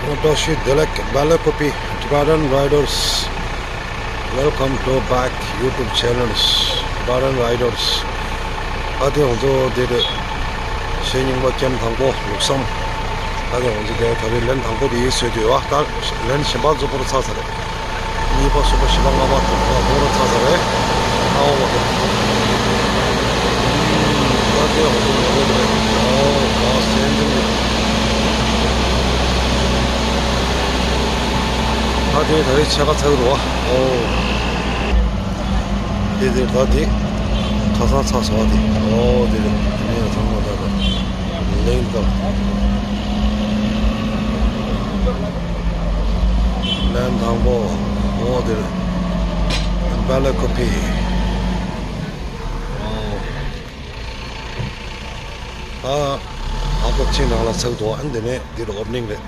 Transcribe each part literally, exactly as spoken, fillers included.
བཀྲ་ཤིས་བདེ་ལེགས། བེ་ལ་ཀོ་པི། Tibetan Riders, welcome to back YouTube channels, Tibetan Riders. ད་དེ་ང་ཚོ་དེ་རེད། གཞས་རྙིང་པ་ཀེམ་དང་པོ་ལུགས་བསམ། ད་དེ་ང་ཚོ་དེ་ད་རེས་ལན་དང་པོ་དེ་ཡིན་བཟོས་དུས་བ། ད་ལན་གཞན་པ་ཚོ་པོ་ར་ཚར་ཚར་རེད། གཉིས་པ་གསུམ་པ་བཞི་པ་ལྔ་པ་དྲུག་པ་པོ་ར་ཚར་ཚར་རེད། ཨའོ་བ་དེ། ད་དེ་ང་ཚོ་ཡོང་གི་རེད། ཨོ་བ་སེམས་ཅན་རེད། ད་དེ་ད་རེས་ཕྱེད་ཀ་ཚར་གི་རེད་བ། ཨོ། དེ་དེ་ད་དེ་ཁ་སང་ཚར་སོང་བ་དེ། ཨོ་དེ་རེད། དེ་ནས་ཚང་མ་ད་ད་ལེན་ད། ལན་དང་པོ། ཨོ་དེ་རེད། བེ་ལ་ཀོ་པི། ཨོ། ཨ་ཨ་ཁོ་ཆེ་ནང་ལ་ཚགས་འདུག་ཨ་འདི་ནས་འདིར་ཨོ་པ་ནིང་རེད།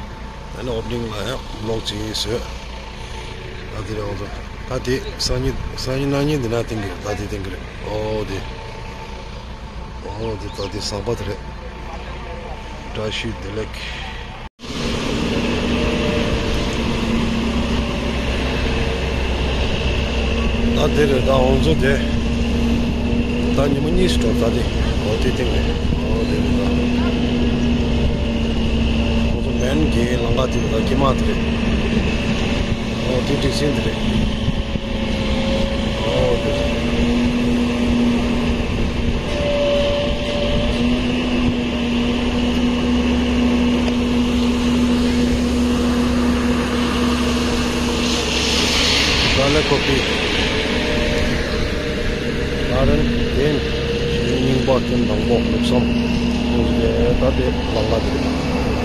ཨ་ནི་ཨོ་པ་ནིང་ལ་ཡང་བི་ལོག་ཅིག་བཟོས། ད་དེ་རེད། འོ་ཚོ་ད་དེ་སང་ཉིན་སང་ཉིན་གནངས་ཉིན་འདི་ན་བསྟན་གི་རེད། ད་དེ་བསྟན་གི་རེད། ཨོ་དེ། ཨོ་དེ་ད་དེ་ཟམ་པ་དེ་རེད། བཀྲ་ཤིས་བདེ་ལེགས། ད་དེ་རེད། ད་ང་ཚོ་དེ་ད་ཉི་མ་གཉིས་སུ་འགྲོ། ད་དེ་འོ་དེ་སྟེང་རེད། འོ་དེ་རེད། ད་ང་ཚོ་མན་གྱི་ལམ་ཁ་དེ་ད་ཀྱི་མ་དེ་རེད། འོ་དེ་འགྲིག་ཟིན་དེ་རེད། འོ་དེ་རེད། བེ་ལ་ཀོ་པི། ད་རེས་དེ་རྙིང་པ་ཀེམ་དང་པོ་ལུགས་བསམ། ད་དེ་ལམ་ཁ་དེ་རེད།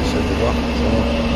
ཟེར་འདུག་པ།